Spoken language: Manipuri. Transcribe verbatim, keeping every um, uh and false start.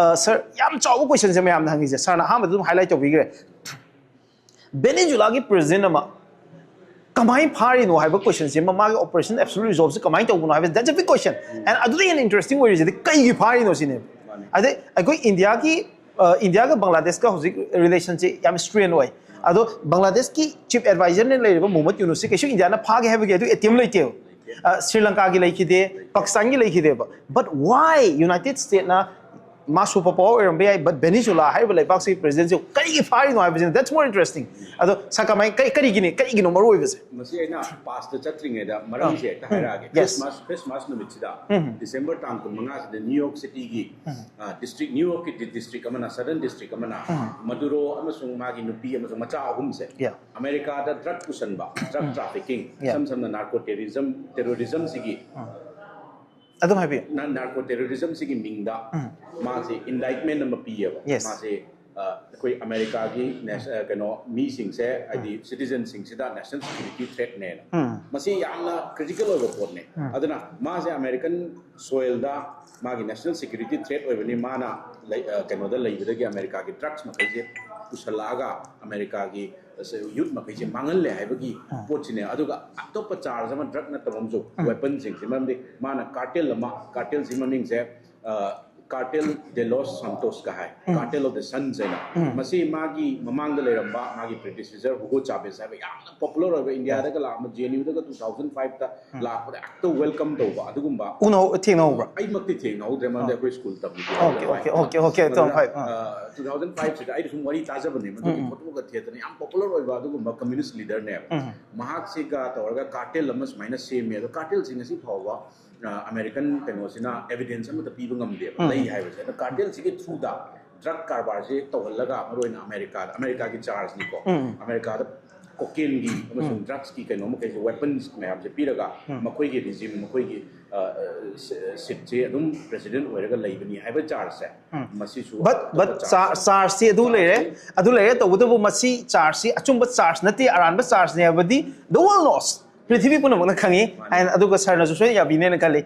ꯁꯥꯔ, ꯌꯥꯝ ꯆꯥꯎꯕ ꯀꯣꯏꯁꯟꯁꯦ ꯃꯌꯥꯝꯅ ꯍꯪꯉꯤꯁꯦ, ꯁꯥꯔꯅ ꯑꯍꯥꯟꯕꯗ ꯑꯗꯨꯝ ꯍꯥꯏꯂꯥꯏꯠ ꯇꯧꯕꯤꯈ꯭ꯔꯦ꯫ ꯚꯦꯅꯦꯖꯨꯂꯥꯒꯤ ꯄ꯭ꯔꯦꯁꯤꯗꯦꯟ ꯑꯃ ꯀꯃꯥꯏꯅ ꯐꯥꯔꯤꯅꯣ ꯍꯥꯏꯕ ꯀꯣꯏꯁꯟꯁꯦ ꯑꯃ, ꯃꯥꯒꯤ Operation Absolute Resolve ꯁꯦ ꯀꯃꯥꯏꯅ ꯇꯧꯕꯅꯣ ꯍꯥꯏꯕ, that's a big question. And ꯑꯗꯨꯗ ꯍꯦꯟꯅ ꯏꯟꯇꯔꯦꯁꯇꯤꯡ ꯑꯣꯏꯔꯤꯁꯤꯗꯤ ꯀꯩꯒꯤ ꯐꯥꯔꯤꯅꯣ ꯁꯤꯅꯦ꯫ ꯑꯗꯩ ꯑꯩꯈꯣꯏ ꯏꯟꯗꯤꯌꯥꯒꯤ, ꯏꯟꯗꯤꯌꯥꯒ ꯕꯪꯒ꯭ꯂꯥꯗꯦꯁꯀ ꯍꯧꯖꯤꯛ ꯔꯤꯂꯦꯁꯟꯁꯦ ꯌꯥꯝ ꯁ꯭ꯇ꯭ꯔꯦꯟ ꯑꯣꯏ꯫ ꯑꯗꯣ ꯕꯪꯒ꯭ꯂꯥꯗꯦꯁꯀꯤ ꯆꯤꯐ ꯑꯦꯗꯚꯥꯏꯖꯔꯅ ꯂꯩꯔꯤꯕ ꯃꯨꯍꯝꯃꯗ ꯌꯨꯅꯨꯁꯁꯦ ꯀꯩꯁꯨ ꯏꯟꯗꯤꯌꯥꯅ ꯐꯥꯒꯦ ꯍꯥꯏꯕꯒꯤ ꯑꯗꯨ ꯑꯦꯇꯦꯝ ꯂꯩꯇꯦꯕ꯫ ꯁ꯭ꯔꯤ ꯂꯪꯀꯥꯒꯤ ꯂꯩꯈꯤꯗꯦ, ꯄꯥꯀꯤꯁꯇꯥꯟꯒꯤ ꯂꯩꯈꯤꯗꯦꯕ꯫ But why United States ꯅ ꯃꯥ ꯁꯨꯄꯔ ꯄꯥꯋꯔ ꯑꯣꯏꯔꯝꯕ ꯌꯥꯏ, but ꯚꯦꯅꯤꯖꯨꯂꯥ ꯍꯥꯏꯔꯤꯕ ꯂꯩꯕꯥꯛꯁꯤ ꯄ꯭ꯔꯦꯁꯤꯗꯦꯟꯁꯤ ꯀꯔꯤꯒꯤ ꯐꯥꯔꯤꯅꯣ ꯍꯥꯏꯕꯁꯤꯅ, that's more interesting. ꯑꯗꯣ ꯁꯥꯔ, ꯀꯃꯥꯏ-, ꯀꯩ-, ꯀꯔꯤꯒꯤꯅꯤ, ꯀꯔꯤꯒꯤꯅꯣ ꯃꯔꯨ ꯑꯣꯏꯕꯁꯦ? ꯃꯁꯤ ꯑꯩꯅ ꯄꯥꯁꯇ ꯆꯠꯇ꯭ꯔꯤꯉꯩꯗ ꯃꯔꯝꯁꯦ ꯑꯥ꯫ ꯍꯦꯛꯇ ꯍꯥꯏꯔꯛꯑꯒꯦ꯫ Yes. ꯈ꯭ꯔꯤꯁꯃꯥꯁ, ꯈ꯭ꯔꯤꯁꯃꯥꯁ ꯅꯨꯃꯤꯠꯁꯤꯗ, ꯎꯝ꯫ ꯗꯤꯁꯦꯝꯕꯔ ꯇꯥꯡ ꯀꯨꯟꯃꯉꯥꯁꯤꯗ ꯅ꯭ꯌꯨ ꯌꯣꯔꯛ ꯁꯤꯇꯤꯒꯤ, ꯎꯝ꯫ ꯑ, ꯗꯤꯁꯇ꯭ꯔꯤꯛ, ꯅ꯭ꯌꯨ ꯌꯣꯔꯛꯀꯤ ꯗꯤ-, ꯗꯤꯁꯇ꯭ꯔꯤꯛ ꯑꯃꯅ, ꯁꯗꯔꯟ ꯗꯤꯁꯇ꯭ꯔꯤꯛ ꯑꯃꯅ, ꯎꯝ꯫ ꯃꯗꯨꯔꯣ ꯑꯃꯁꯨꯡ ꯃꯥꯒꯤ ꯅꯨꯄꯤ ꯑꯃꯁꯨꯡ ꯃꯆꯥ ꯑꯍꯨꯝꯁꯦ, ꯌꯥ꯫ ꯑꯃꯦꯔꯤꯀꯥꯗ ꯗ꯭ꯔꯒ ꯄꯨꯁꯟꯕ, ꯗ꯭ꯔꯒ ꯎꯝ꯫ ꯇ꯭ꯔꯥꯐꯤꯀꯤꯡ, ꯌꯥ꯫ ꯏꯁꯝ ꯁꯝꯅ ꯅꯥꯔꯀꯣ ꯇꯦꯔꯣꯔꯤꯖꯝ, ꯇꯦꯔꯣꯔꯤꯖꯝꯁꯤꯒꯤ, ꯎꯝ꯫ ꯑꯗꯨꯝ ꯍꯥꯏꯕꯤꯌꯨ꯫ ꯅ-, ꯅꯥꯔꯀꯣ ꯇꯦꯔꯣꯔꯤꯖꯝꯁꯤꯒꯤ ꯃꯤꯡꯗ ꯎꯝ꯫ ꯃꯥꯁꯦ ꯏꯟꯗꯥꯏꯠꯃꯦꯟ ꯑꯃ ꯄꯤꯌꯦꯕ꯫ Yes. ꯃꯥꯁꯦ, ꯑ, ꯑꯩꯈꯣꯏ ꯑꯃꯦꯔꯤꯀꯥꯒꯤ ꯅꯦꯁ-, ꯑ, ꯀꯩꯅꯣ, ꯃꯤꯁꯤꯡꯁꯦ, ꯍꯥꯏꯗꯤ ꯎꯝ꯫ ꯁꯤꯇꯤꯖꯟꯁꯤꯡꯁꯤꯗ ꯅꯦꯁꯅꯦꯜ ꯁꯦꯀ꯭ꯌꯨꯔꯤꯇꯤ ꯊ꯭ꯔꯦꯠꯅꯦꯅ꯫ ꯎꯝ꯫ ꯃꯁꯤ ꯌꯥꯝꯅ ꯀ꯭ꯔꯤꯇꯤꯀꯦꯜ ꯑꯣꯏꯕ ꯄꯣꯠꯅꯦ꯫ ꯎꯝ꯫ ꯑꯗꯨꯅ ꯃꯥꯁꯦ ꯑꯃꯦꯔꯤꯀꯟ ꯁꯣꯏꯜꯗ ꯃꯥꯒꯤ ꯅꯦꯁꯅꯦꯜ ꯁꯦꯀ꯭ꯌꯨꯔꯤꯇꯤ ꯊ꯭ꯔꯦꯠ ꯑꯣꯏꯕꯅꯤ, ꯃꯥꯅ ꯂꯩ-, ꯑ, ꯀꯩꯅꯣꯗ ꯂꯩꯕꯗꯒꯤ ꯑꯃꯦꯔꯤꯀꯥꯒꯤ ꯗ꯭ꯔꯒꯁ ꯃꯈꯩꯁꯦ ꯄꯨꯁꯜꯂꯛꯑꯒ ꯑꯃꯦꯔꯤꯀꯥꯒꯤ ꯌꯨꯠ ꯃꯈꯩꯁꯦ ꯃꯥꯡꯍꯜꯂꯦ ꯍꯥꯏꯕꯒꯤ ꯎꯝ꯫ ꯄꯣꯠꯁꯤꯅꯦ꯫ ꯑꯗꯨꯒ ꯑꯇꯣꯞꯄ ꯆꯥꯔꯖ ꯑꯃ, ꯗ꯭ꯔꯒ ꯅꯠꯇꯕ ꯑꯃꯁꯨ, ꯎꯝ꯫ ꯋꯦꯄꯟꯁꯤꯡꯁꯦ, ꯃꯔꯝꯗꯤ ꯃꯥꯅ ꯀꯥꯔꯇꯦꯜ ꯑꯃ, ꯀꯥꯔꯇꯦꯜꯁꯤ ꯃꯃꯤꯡꯁꯦ, ꯑ, ꯀꯥꯔꯇꯦꯜ ꯗꯦ ꯂꯣꯁ ꯁꯥꯟꯇꯣꯁꯀ ꯍꯥꯏ, um. Cartel of the suns ꯍꯥꯏꯅ꯫ ꯎꯝ꯫ ꯃꯁꯤ ꯃꯥꯒꯤ ꯃꯃꯥꯡꯗ ꯂꯩꯔꯝꯕ ꯃꯥꯒꯤ ꯄ꯭ꯔꯤꯗꯤꯁꯤꯖꯔ ꯍꯨꯒꯣ ꯆꯥꯕꯦꯁ ꯍꯥꯏꯕ ꯌꯥꯝꯅ ꯄꯣꯄꯨꯂꯔ ꯑꯣꯏꯕ, ꯏꯟꯗꯤꯌꯥꯗꯒ ꯂꯥꯛꯑꯝꯕ, ꯖꯦ ꯑꯦꯟ ꯌꯨꯗꯒ ꯇꯨ ꯊꯥꯎꯖꯟ ꯐꯥꯏꯚꯇ ꯎꯝ꯫ ꯂꯥꯛꯄꯗ ꯍꯦꯛꯇ ꯋꯦꯜꯀꯝ ꯇꯧꯕ ꯑꯗꯨꯒꯨꯝꯕ꯫ ꯎꯅꯍꯧ-, ꯊꯦꯡꯅꯍꯧꯕ꯭ꯔꯥ? ꯑꯩꯃꯛꯇꯤ ꯊꯦꯡꯅꯍꯧꯗ꯭ꯔꯦ, ꯃꯔꯝꯗꯤ ꯑꯥ꯫ ꯑꯩꯈꯣꯏ ꯁ꯭ꯀꯨꯜ ꯇꯝꯃꯤꯗꯦ꯫ ꯑꯣꯀꯦ, ꯑꯣꯀꯦ, ꯑꯣꯀꯦ, ꯑꯣꯀꯦ, ꯃꯗꯨꯅ, ꯇꯨ ꯊꯥꯎꯖꯟ ꯐꯥꯏꯚ, ꯑꯥ꯫ ꯑ, ꯇꯨ ꯊꯥꯎꯖꯟ ꯐꯥꯏꯚꯁꯤꯗ ꯑꯩꯅ ꯁꯨꯝ ꯋꯥꯔꯤ ꯇꯥꯖꯕꯅꯦ, ꯃꯗꯨꯒꯤ ꯎꯝ, ꯎꯝ꯫ ꯐꯣꯇꯣꯒ ꯊꯦꯠꯇꯅ ꯌꯥꯝ ꯄꯣꯄꯨꯂꯔ ꯑꯣꯏꯕ ꯑꯗꯨꯒꯨꯝꯕ ꯀꯝꯃ꯭ꯌꯨꯅꯤꯁ ꯂꯤꯗꯔꯅꯦꯕ꯫ ꯎꯝ꯫ ꯃꯍꯥꯛꯁꯤꯒ ꯇꯧꯔꯒ ꯀꯥꯔꯇꯦꯜ ꯑꯃ ꯁꯨꯃꯥꯏꯅ ꯁꯦꯝꯃꯦ꯫ ꯑꯗꯣ ꯀꯥꯔꯇꯦꯜꯁꯤ ꯉꯁꯤ ꯐꯥꯎꯕ, ꯑ, ꯑꯃꯦꯔꯤꯀꯟ ꯀꯩꯅꯣꯁꯤꯅ ꯑꯦꯚꯤꯗꯦꯟꯁ ꯑꯃꯠꯇ ꯄꯤꯕ ꯉꯝꯗꯦꯕ, ꯎꯝ꯫ ꯂꯩ ꯍꯥꯏꯕꯁꯦ꯫ ꯑꯗꯣ ꯀꯥꯔꯇꯦꯜꯁꯤꯒꯤ ꯊ꯭ꯔꯨꯗ ꯗ꯭ꯔꯒ ꯀꯔꯕꯥꯔꯁꯦ ꯇꯧꯍꯜꯂꯒ, ꯃꯔꯨꯑꯣꯏꯅ ꯑꯃꯦꯔꯤꯀꯥꯗ, ꯑꯃꯦꯔꯤꯀꯥꯒꯤ ꯆꯥꯔꯖꯅꯤꯀꯣ, ꯎꯝ꯫ ꯑꯃꯦꯔꯤꯀꯥꯗ ꯀꯣꯀꯦꯟꯒꯤ ꯑꯃꯁꯨꯡ ꯎꯝ꯫ ꯗ꯭ꯔꯒꯁꯀꯤ ꯀꯩꯅꯣ ꯃꯈꯩꯁꯦ, ꯋꯦꯄꯟꯁ ꯃꯌꯥꯝꯁꯦ ꯄꯤꯔꯒ, ꯎꯝ꯫ ꯃꯈꯣꯏꯒꯤ ꯔꯤꯖꯤꯝ, ꯃꯈꯣꯏꯒꯤ, ꯑ, ꯁꯤ-, ꯁꯤꯠꯁꯦ ꯑꯗꯨꯝ ꯄ꯭ꯔꯦꯁꯤꯗꯦꯟ ꯑꯣꯏꯔꯒ ꯂꯩꯕꯅꯤ ꯍꯥꯏꯕ ꯆꯥꯔꯖꯁꯦ, ꯎꯝ꯫ ꯃꯁꯤꯁꯨ but, ꯑꯇꯣꯞꯄ but ꯆꯥꯔꯖ ꯆꯥꯔ-, ꯆꯥꯔꯖꯁꯤ ꯑꯗꯨ ꯂꯩꯔꯦ, ꯆꯥꯔꯖꯁꯤ ꯑꯗꯨ ꯂꯩꯔꯦ꯫ ꯇꯧꯕꯇꯕꯨ ꯃꯁꯤ ꯆꯥꯔꯖꯁꯤ ꯑꯆꯨꯝꯕ ꯆꯥꯔꯖ ꯅꯠꯇꯦ, ꯑꯔꯥꯟꯕ ꯆꯥꯔꯖꯅꯤ ꯍꯥꯏꯕꯗꯤ the world knows, ꯄ꯭ꯔꯤꯊꯤꯕꯤ ꯄꯨꯝꯅꯃꯛꯅ ꯈꯪꯉꯤ꯫ ꯃꯥꯅꯤ꯫ And ꯑꯗꯨꯒ ꯁꯥꯔꯅꯁꯨ ꯁꯣꯏꯗꯅ ꯌꯥꯕꯤꯅꯦꯅ ꯈꯜꯂꯤ꯫